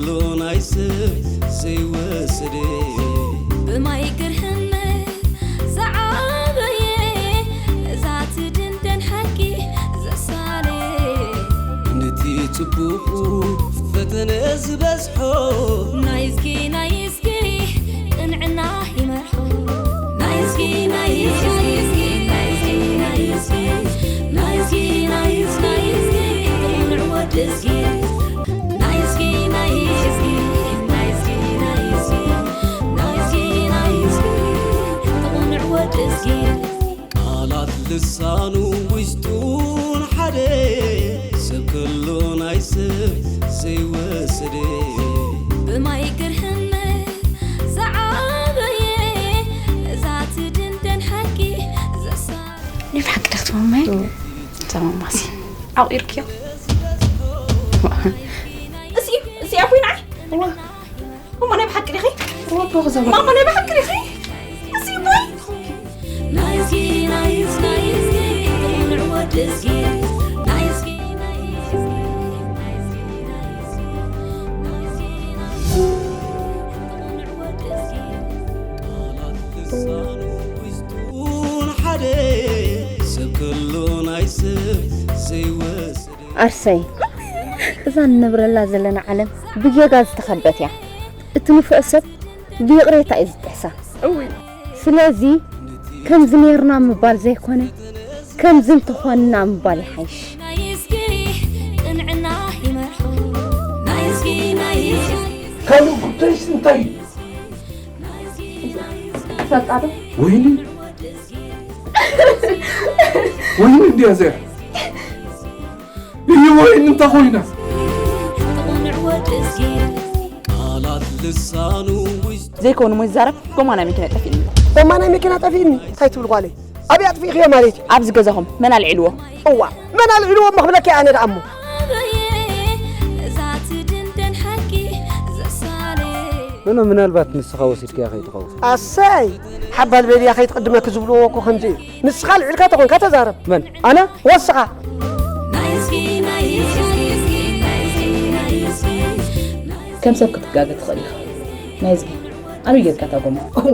ከሎ ናይ ሰብ ዘይወሰደ። ብማይ ግርህነት ዝዓበየ፣ እዛ ትድንደን ሓቂ ዘሳለ። ነቲ ጽቡቑ ፈተነ ዝበዝሖ። ናይዝጊ፣ ናይዝጊ፣ ቅንዕና ይመርሖ። ናይዝጊ፣ ናይዝጊ፣ ናይዝጊ፣ ናይዝጊ፣ ናይዝጊ፣ ናይዝጊ፣ ቅንዕ ወዲ እዝጊ። ናይዝጊ፣ ናይዝጊ፣ ናይዝጊ፣ ናይዝጊ፣ ናይዝጊ፣ ናይዝጊ፣ ቅንዕ ወዲ እዝጊ። ቃላት ልሳኑ ውሽጡን ሓደ፣ ሰብ ከሎ ናይ ሰብ ዘይወሰደ። ብማይ ግርህነት ዝዓበየ፣ እዛ ትድንደን ሓቂ ዘሳ-፣ ናይ ብሓቂ ዶ ክትመማይ? እም። ተመማሲ። ዓቂርክዮ? እሲ፣ እሲ ኣቦይ ንዓይ? እዋ። ማማ ናይ ብሓቂ ዲኺ? እዋ፣ ኣቦ ክዛወር። ማማ ናይ ብሓቂ ዲኺ? እሲ ኣቦይ። ናይዚ፣ ናይዚ፣ ናይዚ፣ ንዕወት እስኪ። ናይዚ፣ ናይዚ፣ ናይዚ፣ ናይዚ፣ ናይዚ፣ ንዕወት እስኪ። ሓደ ሰብ ከሎ ናይ ሰብ ዘይወስድ። ኣርሰይ፣ እዛ እንነብረላ ዘለና ዓለም ብጌጋ ዝተኸበት እያ። እቲ ንፉዕ ሰብ ብይቕሬታ እዩ ዝጥሕሳ። እውይ። ስለዚ ከምዚ ኔርና ምባል ዘይኮነ፣ ከምዚ እንተኾንና ምባል ይሓይሽ። ናይ እስኪ ቅንዕና ይመርሑ። ናይ እስኪ፣ ናይ እስኪ። ካልእ ጉዳይስ እንታይ እዩ? ፈጣሪ። ወይኒ? ወይኒ እንድያ እዚኣ? እዩ ወይኒ እንታ ኮይና? ቃላት ልሳኑ ውስጥ ዘይኮኑ ሞ ይዛረብ። ጎማ ናይ መኪና ጠፊእኒ። ጎማ ናይ መኪና ጠፊእኒ? እንታይ ትብል ጓለይ? ኣበይ ኣጥፊእኽዮ ማለት እዩ? ኣብዚ ገዛኹም መን ኣልዒልዎ? እዋ፣ መን ኣልዒልዎ እሞ ክብለኪ ኣነ ደኣ እሞ። እዛ ትድንደን ሓቂ ዘሳለ። ምኖ ምናልባት ንስኻ ወሲድካያ ከይትኸውን። ኣሰይ፣ ሓባል በልያ ከይትቕድመኪ ዝብልዎ እኮ ከምዚ እዩ። ንስኻ ኣልዒልካ ተኾንካ ተዛረብ። መን? ኣነ? ወስኻ። ከም ሰብ ክትጋገ ትኽእል ኢኻ። ናይ እዝጊ፣ ኣበይ ጌርካ እታ ጎማ? እዋ፣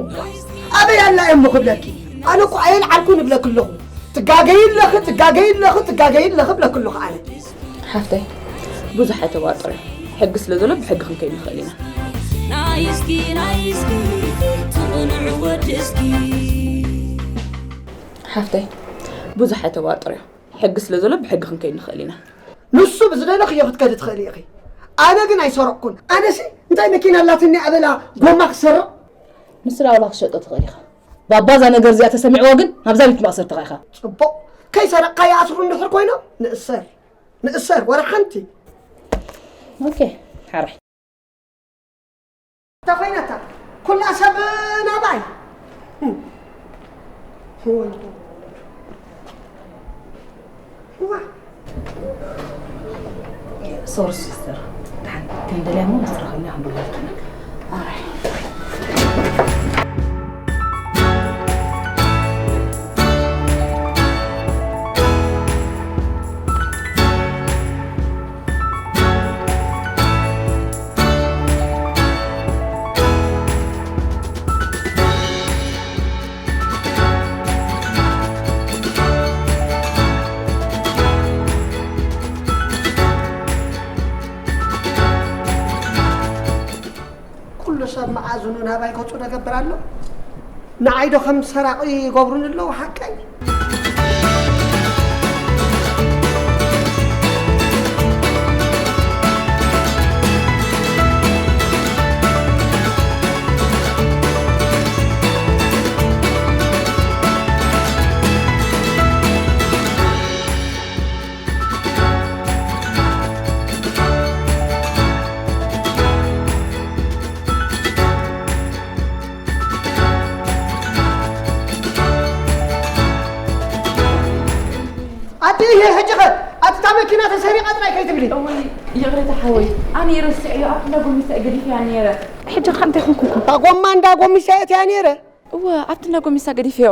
ኣበይ ኣላ እየ እሞ ክብለኪ? ኣነ እኮ ኣየልዓልኩን እብለኪ ኣለኹ። ትጋገይ ኣለኺ፣ ትጋገይ ኣለኺ፣ ትጋገይ ኣለኺ እብለኪ ኣለኹ ኣነ። ሓፍተይ፣ ብዙሕ ኣይተዋጥሪ። ሕጊ ስለ ዘሎ ብሕጊ ክንከይድ ንኽእል ኢና። ናይ እስኪ፣ ናይ እስኪ፣ ትቕንዕ ወዲ እስኪ። ሓፍተይ፣ ብዙሕ ኣይተዋጥሪ። ሕጊ ስለ ዘሎ ብሕጊ ክንከይድ ንኽእል ኢና። ንሱ ብዝደለኽዮ ክትከዲ ትኽእሊ ኢኺ። ኣነ ግን ኣይሰረቕኩን። ኣነሲ እንታይ መኪና ኣላትኒ ኣበላ ጎማ ክሰርቕ? ንስላ ዋላ ክሸጦ ትኽእል ኢኻ። ባባ እዛ ነገር እዚኣ ተሰሚዕዋ ግን ናብዛ ቤት ማእሰርቲ ኢኻ። ጽቡቕ። ከይሰረቕካ ይኣስሩ እንድሕር ኮይኖም ንእሰር። ንእሰር፣ ወላ ሓንቲ። ኦኬ፣ ሓራይ። እንታይ ኮይናታ? ኩላ ሰብ ናባይ። እም። ወይ። ዋ። ሶሪ ሲስተር፣ ደሓን ክንደልያ እሞ ምስ ረኸብና ክንድውለልኪ ኢና። ኣራይ። ኩሉ ሰብ መኣዝኑ ናባይ ገጹ ደገብር ኣሎ። ንዓይ ዶ ከም ሰራቒ ይገብሩኒ ኣለዉ ሓቀይ? ይሄ ሕጂ ኸ ኣብታ መኪና ተሰሪቓ ጥራይ ከይትብሊ። እውይ፣ ይቕሬታ ሓወይ፣ ኣነ ረሲዐዮ፣ ኣብቲ እንዳ ጎሚስታ ገዲፈያ ነይረ። ሕጂ ኸ እንታይ ኮንኩ? እታ ጎማ እንዳ ጎሚስታ እትያ ነይረ። እወ፣ ኣብቲ እንዳ ጎሚስታ ገዲፈዮ።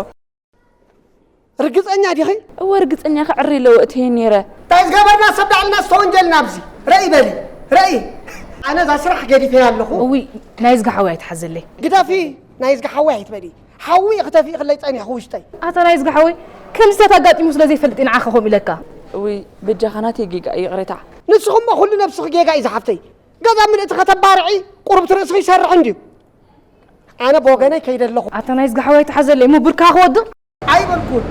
ርግጸኛ ዲኺ? እወ፣ ርግጸኛ፣ ክዕሪ ኣለዎ እትየ ነይረ። እንታይ ዝገበርና ሰብ ዳዕልና ዝተወንጀልና ኣብዚ? ረኢ በሊ፣ ረኢ። ኣነ እዛ ስራሕ ገዲፈያ ኣለኹ። እውይ፣ ናይ ዝጋ ሓወይ ኣይትሓዘለይ። ግደፊ፣ ናይ ዝጋ ሓወይ ኣይትበሊ። ሓዊ ክተፊእኽለይ ጸኒሕኩ ውሽጠይ። ኣታ ናይ ዝጋ ሓወይ፣ ከምዚታት ኣጋጢሙ ስለ ዘይፈልጥ እየ ንዓኻ ከምኡ ኢለካ። እውይ፣ በጃኻ ናተይ ጌጋ እዩ፣ ይቕሬታ። ንስኹም እሞ ኩሉ ነብስኺ ጌጋ እዩ ዝሓፍተይ። ገዛ ምልእቲ ከተባርዒ ቁሩብ እቲ ርእስኺ ይሰርሕ እንድዩ። ኣነ ብወገነይ ከይደ ኣለኹ። ኣታ ናይ ዝጋ ሓወይ ኣይትሓዘለይ፣ እሞ ብርካ ክወድቕ። ኣይበልኩን፣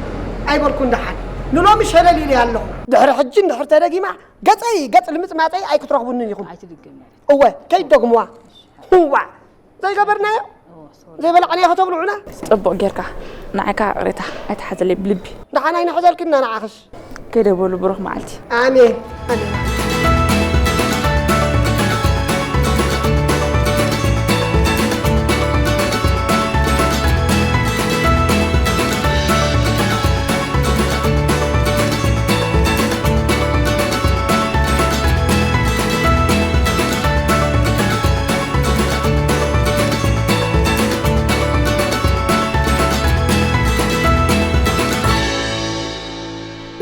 ኣይበልኩን ደሓን። ንሎሚ ሸለል ኢለ ኣለኹ። ድሕሪ ሕጂ እንድሕር ተደጊማ ገጸይ ገጽ ልምጽማጸይ ኣይክትረኽቡንን ኢኹም። ኣይትድገም። እወ፣ ከይትደግሙዋ። ዋእ፣ ዘይገበርናዮ ዘይበላዕናዮ ከተብልዑና። ጽቡቕ ጌርካ። ንዓይካ ይቕሬታ ኣይትሓዘለይ ብልቢ። ደሓን ኣይንሕዘልክና ንዓኽስ። ከይደ በሉ ብሩኽ መዓልቲ። ኣሜን፣ ኣሜን።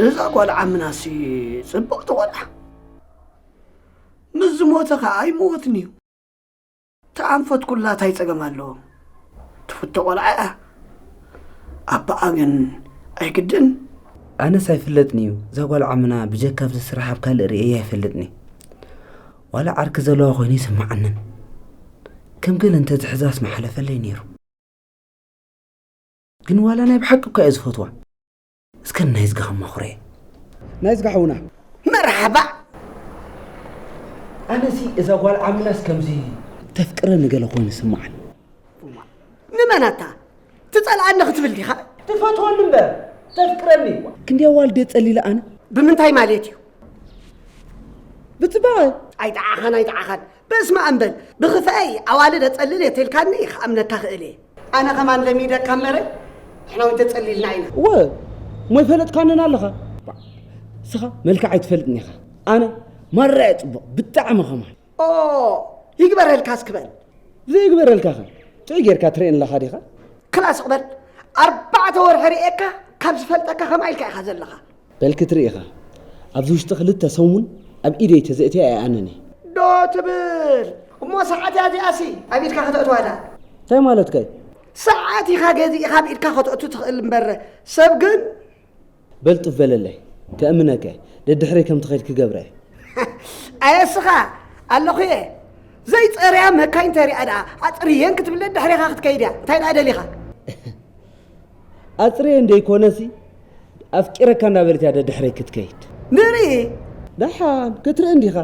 እዛ ጓል ዓምናሲ ጽብቕቲ ቖልዓ። ምስ ዝሞተ ኸኣ ኣይምወትን እዩ። ተኣንፈት ኩላ ታይ ጸገም ኣለዎ? ትፍቶ ቆልዓ እያ። ኣባኣ ግን ኣይግድን። ኣነስ ኣይፍለጥን እዩ። እዛ ጓል ዓምና ብጀካ ኣብዚ ስራሕ ኣብ ካልእ ርእየያ ኣይፈልጥን እዩ። ዋላ ዓርኪ ዘለዋ ኮይኑ ይስምዓንን። ከም ገለ እንተዝሕዛስ ምሓለፈለይ ነይሩ። ግን ዋላ ናይ ብሓቂ እኳ እየ ዝፈትዋ። እስከ ናይ ዝጋ ከማኹረየ። ናይ ዝጋ ሓውና። መርሓባ። ኣነሲ እዛ ጓል ዓምናስ ከምዚ ተፍቅረኒ ገለ ኮይኑ ይስምዓኒ። ንመን ኣታ? ትጸልኣኒ ክትብል ዲኻ? ትፈትወኒ እምበር፣ ተፍቅረኒ። ክንደይ ኣዋልድ እየ ጸሊለ ኣነ? ብምንታይ ማለት እዩ? ብጽባቐ። ኣይጠዓኻን፣ ኣይጠዓኻን። በስመ ኣብ በል። ብኽፍአይ ኣዋልድ ኣጸልል እየ ተልካኒ ክኣምነካ ክእል እየ። ኣነ ከማን ለሚደካ እምበረ፣ ንሕና እውን ተጸሊልና ኢና። እወ፣ እሞ ይፈለጥካንን ኣለኻ። እስኻ መልክዕ ኣይትፈልጥን ኢኻ። ኣነ ማራ እየ ጽቡቕ፣ ብጣዕሚ ከማን። ኦ፣ ይግበረልካ እስኪ በል። ዘይግበረልካ ኸ? ጥዑይ ጌርካ ትርእየኒ ኣለኻ ዲኻ? ክላ ስቕ በል። ኣርባዕተ ወርሒ ርእየካ፣ ካብ ዝፈልጠካ ከምኣ ኢልካ ኢኻ ዘለኻ። በል ክትርኢ ኢኻ። ኣብዚ ውሽጢ ክልተ ሰሙን ኣብ ኢደይ ተዘእትያ ኣይኣነን እየ። ዶ ትብል? እሞ ሰዓት እያ እዚኣሲ ኣብ ኢድካ ከተእትዋ ዳ? እንታይ ማለትካ እዩ? ሰዓት ኢኻ ገዚእኻ ኣብ ኢድካ ከተእቱ ትኽእል እምበር፣ ሰብ ግን በል ጡፍ በለለይ፣ ከእምነካ እየ። ደድሕረይ ከም ትኸይድ ክገብረ እየ። ኣየ እስኻ፣ ኣለኹ እየ። ዘይጸርያ መካይን ተሪኣ ደኣ፣ ኣጽርየን ክትብል ደድሕሬኻ ክትከይድ እያ። እንታይ ደኣ ደሊኻ? ኣጽርየን ደይኮነሲ፣ ኣፍቂረካ እንዳበለት እያ ደድሕረይ ክትከይድ። ንርኢ። ደሓን፣ ክትርኢ እንዲኻ።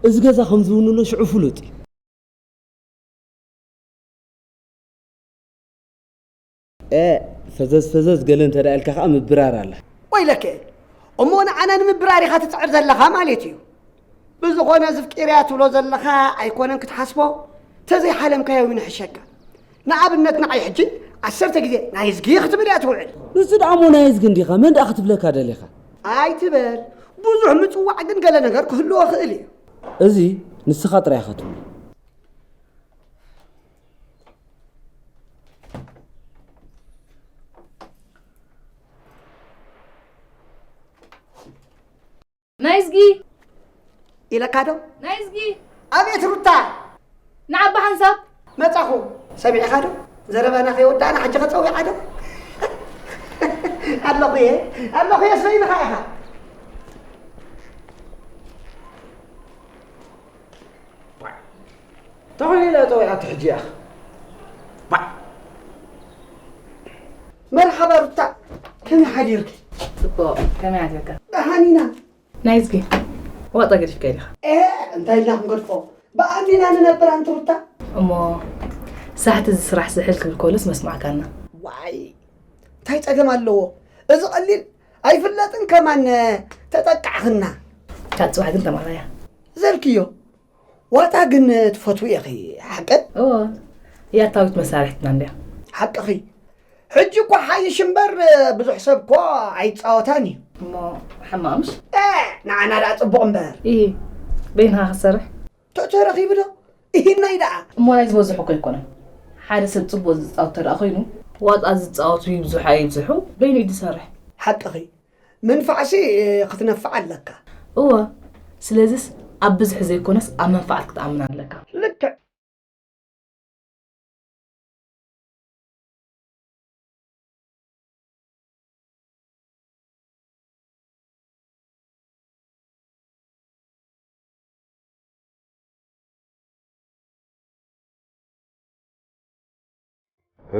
እዚ ገዛ ከም ዝውንኖ ሽዑ ፍሉጥ እዩ። እ፣ ፈዘዝ ፈዘዝ ገለ እንተ ደኣ ኢልካ ኸኣ ምብራር ኣላ። ወይለከ፣ እሞ ንዓና ንምብራር ኢኻ ትጽዕር ዘለኻ ማለት እዩ። ብዝኾነ፣ እዚ ፍቂርያ ትብሎ ዘለኻ ኣይኮነን ክትሓስቦ፣ ተዘይሓለምካዮ ይንሕሸካ። ንኣብነት፣ ንዓይ ሕጂ ዓሰርተ ግዜ ናይዝጊ ክትብል እያ ትውዕል። ንሱ ደኣ እሞ ናይዝጊ እንዲኻ፣ መን ደኣ ክትብለካ ደሊኻ? ኣይትበል። ብዙሕ ምጽዋዕ ግን ገለ ነገር ክህልዎ ይኽእል እዩ። እዚ ንስኻ ጥራይ ኢኻ ትብሎ። ናይዝጊ! ኢለካ ዶ? ናይዝጊ! ኣቤት ሩታ! ንዓባ ሓንሳብ! መጻኹ። ሰሚዕኻ ዶ? ዘረባና ከይወዳእና ሕጂ ከጸዊዓ ዶ? ኣለኹ እየ፣ ኣለኹ እየ፣ ስበይንኻ ኢኻ። ተኾይነ ኢለ ጸዊዓቶ ሕጂ እያ። ባዕ። መርሓባ ሩታ፣ ከመይ ሓዲርኪ? ጽቡቕ፣ ከመይ ሓዲርካ? ደሓን ኢና። ናይዝጊ፣ ዋጣ ገዲፍካ ዲኻ? ኤ፣ እንታይ ኢልና ክንገድፎ? ብኣንዲና ንነብር ኣንቲ ሩታ። እሞ ሳሕቲ እዚ ስራሕ ዝሕል ክብል ከሎስ መስማዕካና። ዋይ፣ እንታይ ጸገም ኣለዎ? እዚ ቀሊል ኣይፍለጥን ከማን ተጠቃዕኽና። ካብ ጽባሕ ግን ተማራያ። ዘልክዮ፣ ዋጣ ግን ትፈትዊ ኢኺ፣ ሓቂ? እወ፣ ያታዊት መሳርሕትና እንድያ። ሓቅኺ። ሕጂ እኮ ሓይሽ እምበር ብዙሕ ሰብ እኮ ኣይጻወታን እዩ። እሞ ሕማምሽ? እ፣ ንዓና ደኣ ጽቡቕ እምበር። እሂ፣ በይንኻ ክትሰርሕ? ተረኺቡ ዶ? እሂናይ ደኣ። እሞ ናይ ዝበዝሑ እኮ ኣይኮነን። ሓደ ሰብ ጽቡቕ ዝጻወት ተደኣ ኮይኑ፣ ዋጣ ዝጻወቱ ይብዝሑ ኣይብዝሑ፣ በይኑ እዩ ዝሰርሕ። ሓቅኺ። ምንፋዕሲ ክትነፍዕ ኣለካ። እወ። ስለዚስ ኣብ ብዝሒ ዘይኮነስ ኣብ መንፋዓት ክትኣምን ኣለካ። ልክዕ።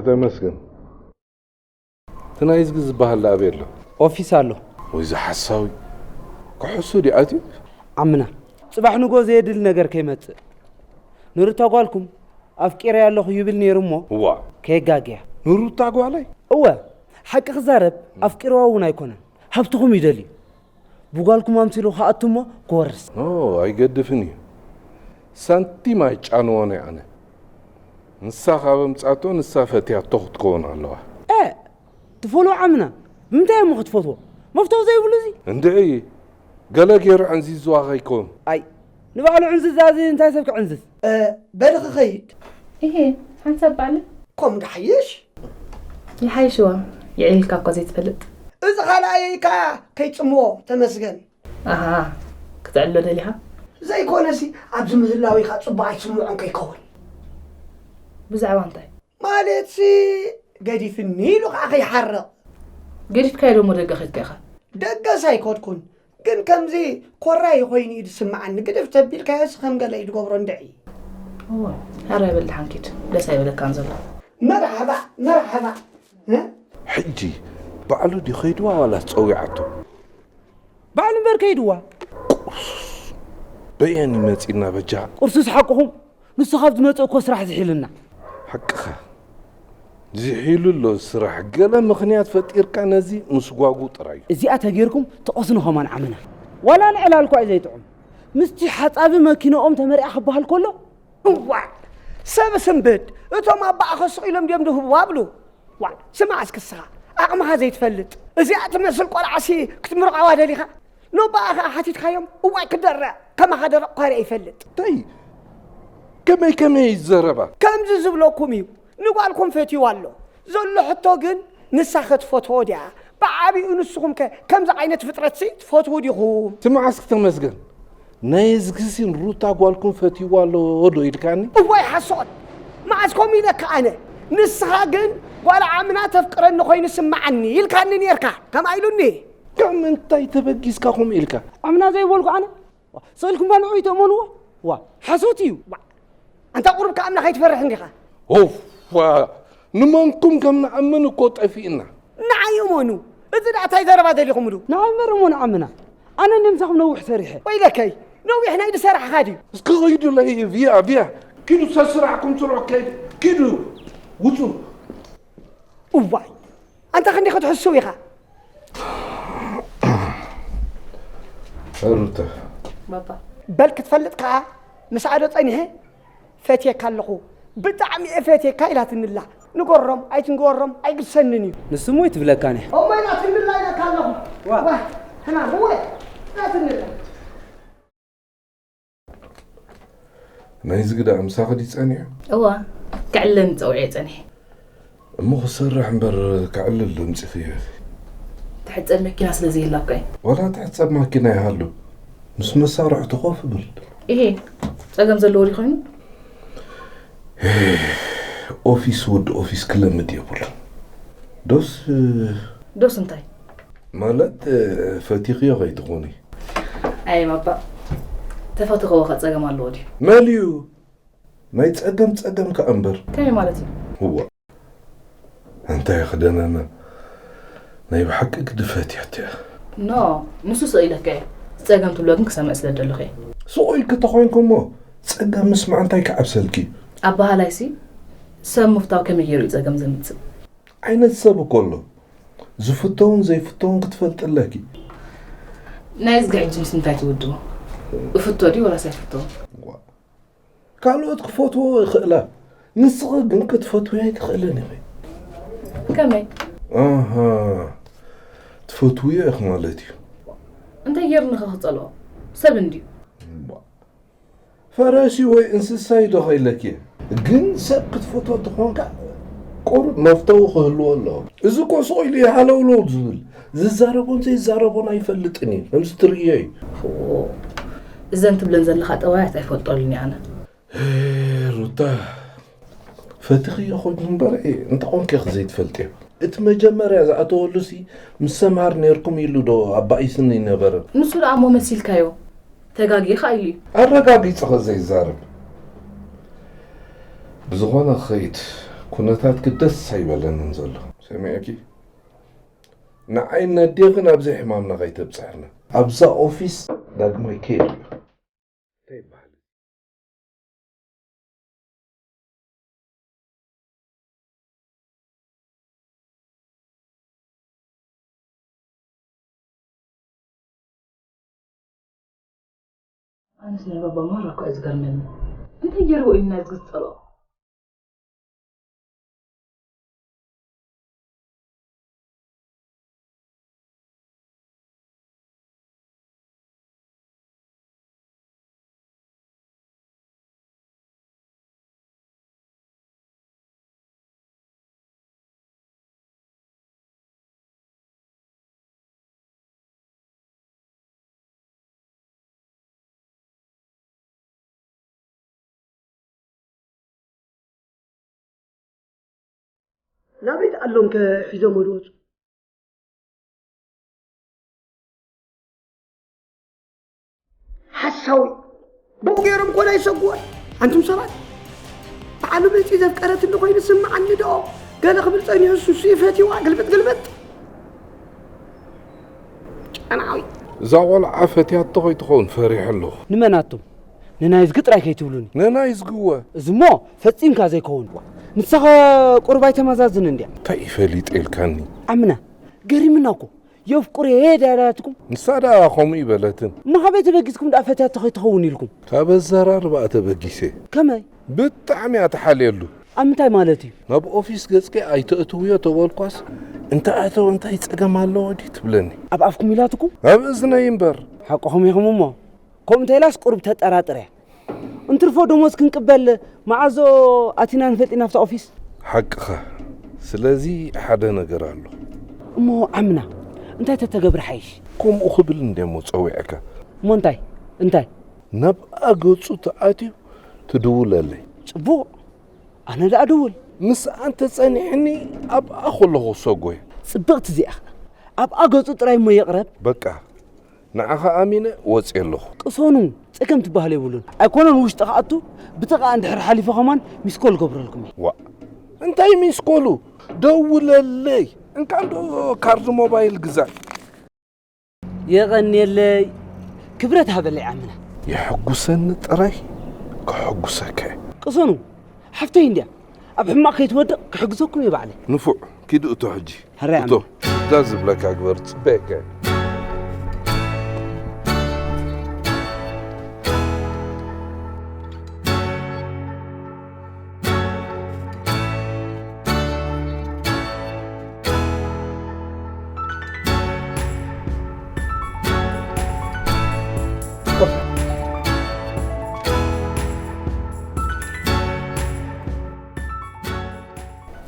ተመስገን። እቲ ናይ እዝጊ ዝበሃል ኣበይ ኣሎ? ኦፊስ ኣሎ። ወይ ዝሓሳዊ። ክሕሱ ድዩ ኣትዩ? ዓምና፣ ጽባሕ ንጎ ዘየድሊ ነገር ከይመጽእ። ንሩታ ጓልኩም ኣፍቂረያ ኣለኹ ይብል ነይሩ እሞ እዋ። ከየጋግያ። ንሩታ ጓለይ? እወ፣ ሓቂ ክዛረብ ኣፍቂረዋ እውን ኣይኮነን። ሃብትኹም እዩ ደልዩ። ብጓልኩም ኣምሲሉ ክኣቱ እሞ ክወርስ። ኖ፣ ኣይገድፍን እዩ። ሳንቲም ኣይጫንዎን እየ ኣነ። ንሳ ካብ ኣምጻቶ ንሳ ፈትያቶ ክትከውን ኣለዋ። እ፣ ትፈሎ ዓምና፣ ብምንታይ እሞ ክትፈትዎ? መፍተው ዘይብሉ እዚ? እንድዒ፣ ገለ ገይሩ ዕንዚዝዋ ከይከውን። ኣይ፣ ንባዕሉ ዕንዝዛ እዚ እንታይ ሰብ ክዕንዝዝ? እ፣ በሊ ክኸይድ። እሄ፣ ሓንሳብ ባዕለ። ከምኡ ዶ ሓይሽ? ይሓይሽዋ፣ የዕሊልካ እኳ ዘይትፈልጥ። እዚ ካልኣየይ ከኣ ከይጽምዎ፣ ተመስገን። ኣሃ፣ ክትዕሎ ደሊኻ? ዘይኮነሲ፣ ኣብዚ ምህላው ኢኻ ጽቡቕ ኣይስምዖን ከይከውን። ብዛዕባ እንታይ? ማለትሲ፣ ገዲፍኒ ኢሉ ከኣ ከይሓርቕ። ገዲፍካዮ ዶ እሞ ደገ ኸድካ ኢኻ? ደገስ ኣይከድኩን፣ ግን ከምዚ ኮራይ ኮይኑ እዩ ዝስምዓኒ። ግድፍ ተቢልካዮስ ከም ገለ እዩ ዝገብሮ እንድዒ። እወ፣ ሕራይ በል ደሓን ኪድ፣ ደስ ኣይበለካን ዘሎ። መርሓባ፣ መርሓባ። እ? ሕጂ ባዕሉ ድዩ ኸይድዋ ዋላስ ጸዊዓቶ? ባዕሉ እምበር ከይድዋ። ቁርሱስ በየን ይመጺና በጃ? ቁርሱስ ሓቅኹም። ንሱ ካብ ዝመጽእ እኮ ስራሕ ዝሒልና። ሓቅኻ። ዝሒሉ ኣሎ ስራሕ። ገለ ምኽንያት ፈጢርካ ነዚ ምስጓጉ ጥራይ እዩ። እዚኣ ተጌርኩም ትቐስኑ ከማን ዓምና። ዋላ ንዕላል እኳ እዩ ዘይጥዑም። ምስቲ ሓጻቢ መኪንኦም ተመርዕያ ክበሃል ከሎ፣ እዋእ! ሰብ ስንብድ፣ እቶም ኣባኣ ከስቕ ኢሎም ድዮም ድህብዋ ብሉ። ዋ፣ ስማዕ እስኪ እስኻ፣ ዓቕምኻ ዘይትፈልጥ። እዚኣ ትመስል ቆልዓሲ ክትምርዓዋ ደሊኻ? ኖባኣ ኸኣ ሓቲትካዮም? እዋይ ክደርዕ፣ ከማኻ ደረቕ እኳ ርእየ ይፈልጥ። ተይ፣ ከመይ ከመይ እዩ ዝዘረባ? ከምዚ ዝብለኩም እዩ፣ ንጓልኩም ፈትይዋ ኣሎ። ዘሎ ሕቶ ግን ንሳ ከ ትፈትዎ ድያ? ብዓቢኡ ንስኹም ከ ከምዚ ዓይነት ፍጥረትሲ ትፈትዉ ዲኹም? ስማዕ እስኪ ተመስገን፣ ናይ እዝግሲ ንሩታ ጓልኩም ፈትይዋ ኣሎ ዶ ኢልካኒ? እዋይ ሓሶት! መዓስ ከምኡ ኢለካ ኣነ? ንስኻ ግን ጓል ዓምና ተፍቅረኒ ኮይኑ ስምዓኒ ኢልካኒ ኔርካ። ከምኣ ኢሉኒ። ካብ ምንታይ ተበጊስካ ከምኡ ኢልካ? ዓምና ዘይበልኩ ኣነ? ዋ፣ ስእልኩም ባ ንዑ ይተእመንዎ? ዋ፣ ሓሶት እዩ። ዋ፣ ኣንታ ቁሩብ ከኣምና ከይትፈርሕ እንዲኻ? ኦፍ፣ ዋ፣ ንመንኩም ከም ንኣምን እኮ ጠፊእና። ንዓይ እመኑ። እዚ ደኣ እንታይ ዘረባ ደሊኹምሉ? ንዓይ እምበር እሞ ንዓምና። ኣነ ንምሳኹም ነዊሕ ሰሪሐ። ወይለከይ፣ ነዊሕ ናይ ዝሰራሕኻ ድዩ? እስኪ ኸይዱለይ፣ ቪያ፣ ቪያ። ኪዱ ሰስራሕኩም ስርሑ ከይዱ። ኪዱ፣ ውጹ። እዋይ፣ ኣንታ ክንዲ ክትሕስው ኢኻ። ሩተ። ባባ። በል ክትፈልጥ ከኣ፣ ምስ ኣዶ ጸኒሐ፣ ፈትየካ ኣለኹ፣ ብጣዕሚ እየ ፈትየካ ኢላትንላ። ንገሮም ኣይትንገሮም ኣይግድሰንን እዩ። ንሱ እሞ ኣይትብለካን እያ። እሞ ኢላትንላ ኢለካ ኣለኹ። ዋ። ዋ፣ ሕማም፣ እወ፣ ኢላትንላ። ናይዚ ግዳ ምሳኺ ድዩ ጸኒሑ? እዋ፣ ክዕልለኒ ጸዊዐ ጸኒሐ። እሞ ክሰርሕ እምበር ክዕልል ዶ ኣምጺኽዮ? ትሕጸብ መኪና ስለ ዘይህላካ እዩ። ዋላ ትሕጸብ ማኪና ይሃሉ፣ ምስ መሳርሕቱ ኮፍ ብል። ኢሄ፣ ጸገም ዘለዎ ድዩ ኮይኑ? ኦፊስ ወዲ ኦፊስ ክለምድ የብሉን። ዶስ፣ ዶስ እንታይ? ማለት፣ ፈቲኽዮ ከይትኾኒ። ኣይ ባባ፣ ተፈትኸዎ ከ ጸገም ኣለዎ ድዩ? መን እዩ? ናይ ጸገም ጸገም ከኣ እምበር። ከመይ ማለት እዩ? እዋ። እንታይ ክደነና? ናይ ብሓቂ ግዲ ፈትያቶ እያ። ኖ፣ ንሱ ስቕ ኢለካ እየ። ጸገም ትብሎ ግን ክሰምዕ ስለ ደለኹ እየ። ስቕ ኢልኪ ተኾይንኩ እሞ ጸገም ምስማዕ እንታይ ክዓብሰልኪ? ኣበሃላይሲ፣ ሰብ ምፍታው ከመይ ገይሩ እዩ ጸገም ዘምጽእ? ዓይነት ሰብ እኮ ኣሎ። ዝፍተውን ዘይፍተውን ክትፈልጢ ኣለኪ። ናይ እዝጊ ሕጂ ምስ ምንታይ ትውድቡ? እፍቶ ድዩ ወላስ ኣይፍቶን? ዋ። ካልኦት ክፈትዎ ይኽእላ። ንስኺ ግን ክትፈትውዮ ኣይትኽእልን ኢኺ። ከመይ? ኣሃ። ትፈትውዮ ኢኺ ማለት እዩ። እንታይ ጌርኒ ከ ክጸልኦ? ሰብ እንድዩ። እምቧ። ፈረስ እዩ ወይ እንስሳ እዩ ዶ ከይለኪ? ግን ሰብ ክትፈትዎ ተኾንካ ቁሩብ መፍተዊ ክህልዎ ኣለዎ። እዚ እኮ ስቕ ኢሉ እዩ ሃለውለው ዝብል። ዝዛረቦን ዘይዛረቦን ኣይፈልጥን እዩ። ከምዚ ትርእዮ እዩ። እወ፣ እዘን ትብለን ዘለኻ ጠባያት ኣይፈልጦሉን እየ ኣነ። ሩታ፣ ፈቲኽዮ ኮይኑ እምበር፣ እንታይ ኮንኪ ኢኺ ዘይትፈልጥዮ? እቲ መጀመርያ ዝኣተወሉሲ ምስ ሰምሃር ኔርኩም ኢሉ ዶ ኣባኢስኒ ነበረ? ንሱ ደኣ እሞ መሲልካዮ። ተጋጊኻ ኢሉ እዩ። ኣረጋጊጹ ኸ ዘይዛረብ? ብዝኾነ ክኸይድ፣ ኩነታትኪ ደስ ኣይበለንን ዘሎ። ሰሚዕኪ? ንዓይን ነዴኽን ኣብዚ ሕማምና ከይተብጽሕና። ኣብዛ ኦፊስ ዳግማይ ከየድልዮ። እንታይ ይበሃል? ኣነስ ናይ ባባ ማራ እኮ እዩ ዝገርመኒ። እንታይ ገይርዎ እዩ ናይዚ ዝጸልኦ? ናበይ ደኣ ኣሎም ከ ሒዞም ወድወፁ? ሓሳዊ ብኡ ገይሮም ኮና ይሰጉዋ። ኣንቱም ሰባት፣ በዓሉ መፂ ዘፍቀረት እንደ ኮይኑ ስምዓኒ ዶ? ገለ ክብል ጸኒሑ ሱሱ ይፈትዋ። ግልብጥ ግልብጥ ጨናዊ። እዛ ቆልዓ ፈትያቶ ከይትኸውን ፈሪሐ ኣለኹ። ንመን ኣቱም? ንናይዝጊ ጥራይ ከይትብሉኒ። ንናይዝጊ እወ። እዚሞ ፈጺምካ ዘይከውን። ንሳኸ ቁሩብ ኣይተመዛዝን እንድያ። እንታይ እዩ ፈሊጠ ኢልካኒ? ዓምና፣ ገሪምና እኮ። የፍቅሮ የዳዳትኩም። ንሳ ደኣ ከምኡ ይበለትን። እሞ ካበይ ተበጊስኩም ደኣ ፈትያቶ ከይትኸውን ኢልኩም? ካብ ኣዘራርባኣ ተበጊሰ። ከመይ? ብጣዕሚ እያ ትሓልየሉ። ኣብ ምንታይ ማለት እዩ? ናብ ኦፊስ ገጽኪ ኣይተእትውዮ ተበልኳስ፣ እንተ ኣተወ እንታይ ጸገም ኣለዎ ድዩ ትብለኒ? ኣብ ኣፍኩም ኢላትኩም? ኣብ እዝነይ እምበር። ሓቅኹም ኢኹም እሞ። ከምኡ እንተ ኢላስ ቁሩብ ተጠራጥረ። እንትርፎ ደሞዝ ክንቅበል መዓዞ ኣቲና ንፈልጥ ኢና ኣብታ ኦፊስ? ሓቅኻ። ስለዚ ሓደ ነገር ኣሎ። እሞ ዓምና፣ እንታይ ተተገብረ ሓይሽ? ከምኡ ክብል እንደ እሞ ጸዊዐካ። እሞ እንታይ? እንታይ? ናብኣ ገጹ ተኣትዩ ትድውለለይ። ጽቡቕ። ኣነ ደኣ ድውል። ምስኣ እንተጸኒሕኒ ኣብኣ ከለኹ ክሰጎ እየ። ጽብቕቲ እዚኣ። ኣብኣ ገጹ ጥራይ እሞ ይቕረብ። በቃ፣ ንዓኻ ኣሚነ ወጽየ ኣለኹ። ቅሰኑ፣ ጸገም ትበሃል የብሉን። ኣይኮነን ውሽጢ ክኣቱ፣ ብጥቓ እንድሕር ሓሊፈ ከማን ሚስኮል ገብረልኩም እየ። ዋእ፣ እንታይ ሚስኮሉ? ደውለለይ። እንካንዶ ካርድ ሞባይል ግዛእ። የቐንየለይ። ክብረት ሃበለይ ዓምና። የሐጉሰኒ ጥራይ ክሕጉሰካ እየ። ቅሰኑ፣ ሓፍተይ እንድያ። ኣብ ሕማቕ ከይትወድቕ ክሕግዘኩም እየ ባዕለይ። ንፉዕ፣ ኪድ እቶ ሕጂ። ሕራይ እቶ፣ ኣምና። እዛ ዝብለካ ግበር፣ ጽበየካ እየ።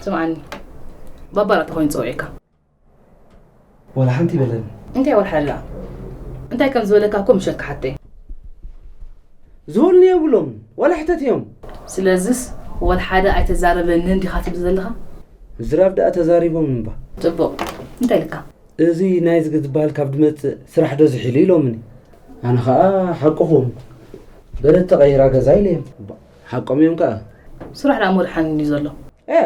ስምዓኒ፣ ባባ ራእቲ ኮይኑ ጸዊዕካ። ዋላ ሓንቲ ይበለኒ። እንታይ ወላ ሓደ ደኣ? እንታይ ከም ዝበለካ እኮ ምሸት ክሓቶ እየ። ዝበሉኒ የብሎም፣ ዋላ ሕተት እዮም። ስለዝስ ወላ ሓደ ኣይተዛረበንን ዲኻ ትብል ዘለኻ? ምዝራብ ደኣ ተዛሪቦም እምባ። ጽቡቕ። እንታይ ኢልካ? እዚ ናይዝጊ ዝበሃል ካብ ድመጽእ ስራሕ ዶ ዝሒሉ ኢሎምኒ። ኣነ ኸኣ ሓቅኹም፣ በረት ተቐይራ ገዛ ኢለዮም። ሓቆም እዮም ከኣ። ስራሕ ደኣ መድሓኒ እዩ ዘሎ። እ፣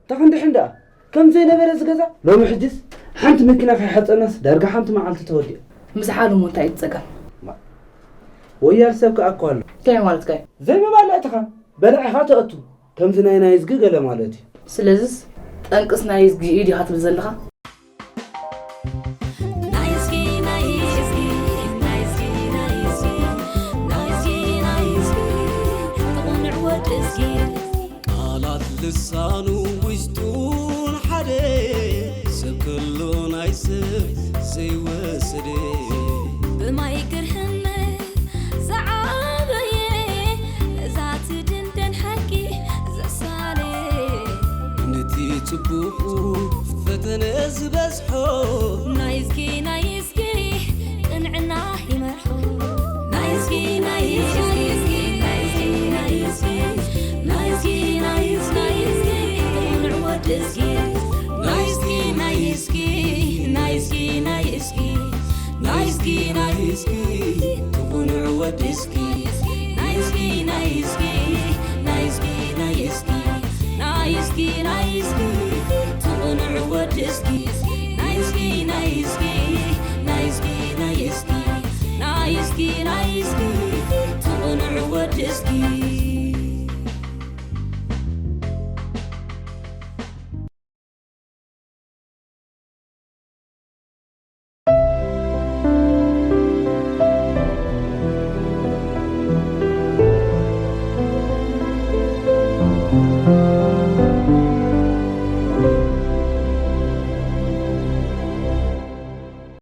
ተኽንድሕን ደኣ ከም ዘይነበረ እዚ ገዛ። ሎሚ ሕጅስ ሓንቲ መኪና ከይሓጸናስ ዳርጋ ሓንቲ መዓልቲ ተወዲኣ። ምዝሓሉ እሞ እንታይ እዩ እቲ ጸገም? ወያል ሰብ ከኣ እኮ ኣሎ። እንታይ ማለትካ እዩ? ዘይምባልዕ ኢኻ፣ በላዒኻ ትኣቱ። ከምዚ ናይ ናይዝጊ ገለ ማለት እዩ። ስለዝስ ጠንቅስ ናይዝጊ እዩ ዲኻ ትብል ዘለኻ? ናይዝጊ፣ ናይዝጊ፣ ናይዝጊ፣ ናይዝጊ፣ ናይዝጊ፣ ናይዝጊ፣ ጥቑንዕ ወዲ እዝጊ። ቃላት ልሳኑ ውሽጡን ሓደ ሰብ ከሎ ናይ ሰብ ዘይወሰደ። ፈተነ ዝበዝሖ ናይ እስኪ ናይ እስኪ ቅንዕና ይመርሖ ናይ እስኪ ናይ እስኪ ናይ እስኪ ናይ እስኪ ናይ እስኪ ናይ እስኪ ቅኑዕ ወዲ እስኪ ናይ እስኪ ናይ እስኪ ናይ እስኪ ናይ እስኪ ናይ እስኪ ናይ እስኪ ቅኑዕ ወዲ እስኪ ናይ እስኪ ናይ እስኪ ናይ እስኪ ናይ እስኪ ናይ እስኪ ናይ እስኪ ትቕኑዕ ወዲ እስኪ ናይ እስኪ ናይ እስኪ ናይ እስኪ ናይ እስኪ ናይ እስኪ ናይ እስኪ ትቕኑዕ ወዲ እስኪ